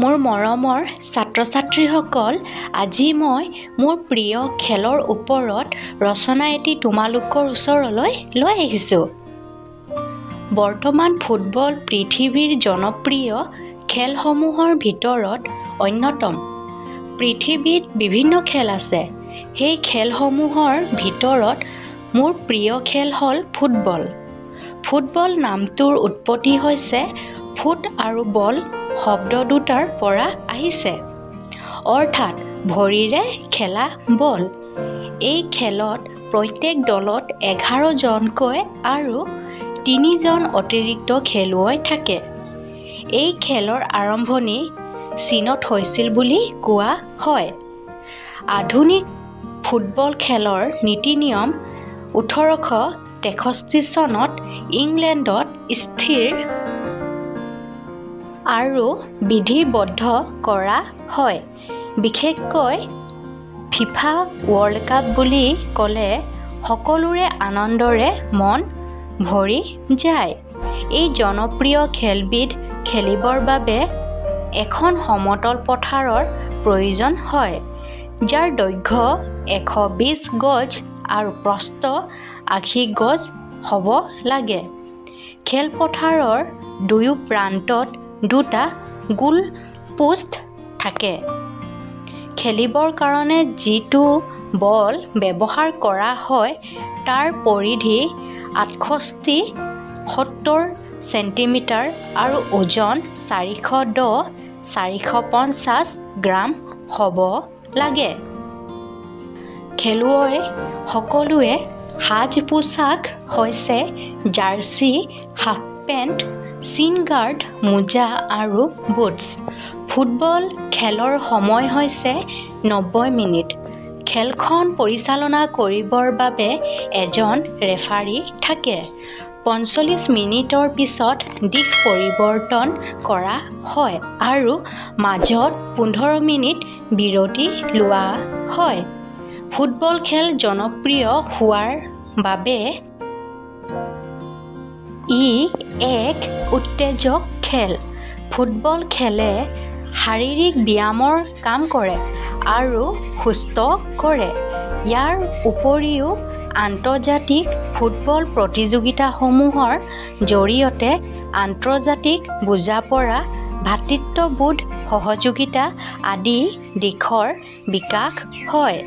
মোৰ মৰমৰ ছাত্ৰ ছাত্ৰীসকল, আজি মই মোৰ প্ৰিয় খেলৰ ওপৰত ৰচনা এটি তোমালোকৰ ওচৰলৈ লৈ আহিছোঁ। বৰ্তমান ফুটবল পৃথিৱীৰ জনপ্ৰিয় খেলসমূহৰ ভিতৰত অন্যতম। পৃথিৱীত বিভিন্ন খেল আছে, সেই খেলসমূহৰ ভিতৰত মোৰ প্ৰিয় খেল হ'ল ফুটবল। ফুটবল নামটোৰ উৎপত্তি হৈছে ফুট আৰু বল শব্দ দুটাৰ পৰা আহিছে, অৰ্থাৎ ভৰিৰে খেলা বল। এই খেলত প্ৰত্যেক দলত 11জনকৈ আৰু 3জন অতিৰিক্ত খেলুৱৈ থাকে। এই খেলৰ আৰম্ভণি চীনত হৈছিল বুলি কোৱা হয়। আধুনিক ফুটবল খেলৰ নীতি নিয়ম 1863 চনত ইংলেণ্ডত স্থিৰ আৰু বিধিবদ্ধ কৰা হয়। বিশেষকৈ ফিফা ৱৰ্ল্ড কাপ বুলি ক'লে সকলোৰে আনন্দৰে মন ভৰি যায়। এই জনপ্ৰিয় খেলবিধ খেলিবৰ বাবে এখন সমতল পথাৰৰ প্ৰয়োজন হয়, যাৰ দৈৰ্ঘ্য 120 গজ আৰু প্ৰস্থ 80 গজ হ'ব লাগে। খেলপথাৰৰ দুয়ো প্ৰান্তত দুটা গোলপোষ্ট থাকে। খেলিবৰ কাৰণে যিটো বল ব্যৱহাৰ কৰা হয় তাৰ পৰিধি 68 70 চেণ্টিমিটাৰ আৰু ওজন 410 450 গ্ৰাম হ'ব লাগে। খেলুৱৈ সকলোৰে সাজ পোছাক হৈছে jersey, half pant, shin guard, মোজা আৰু বুটছ। ফুটবল খেলৰ সময় হৈছে 90 মিনিট। খেলখন পৰিচালনা কৰিবৰ বাবে এজন ৰেফাৰী থাকে। 45 মিনিটৰ পিছত দিশ পৰিৱৰ্তন কৰা হয় আৰু মাজত 15 মিনিট বিৰতি লোৱা হয়। ফুটবল খেল জনপ্ৰিয় হোৱাৰ বাবে ই এক উত্তেজক খেল। ফুটবল খেলে শাৰীৰিক ব্যায়ামৰ কাম কৰে আৰু সুস্থ কৰে। ইয়াৰ উপৰিও আন্তৰ্জাতিক ফুটবল প্ৰতিযোগিতাসমূহৰ জৰিয়তে আন্তৰ্জাতিক বুজাপৰা, ভাতৃত্ববোধ, সহযোগিতা আদি দিশৰ বিকাশ হয়।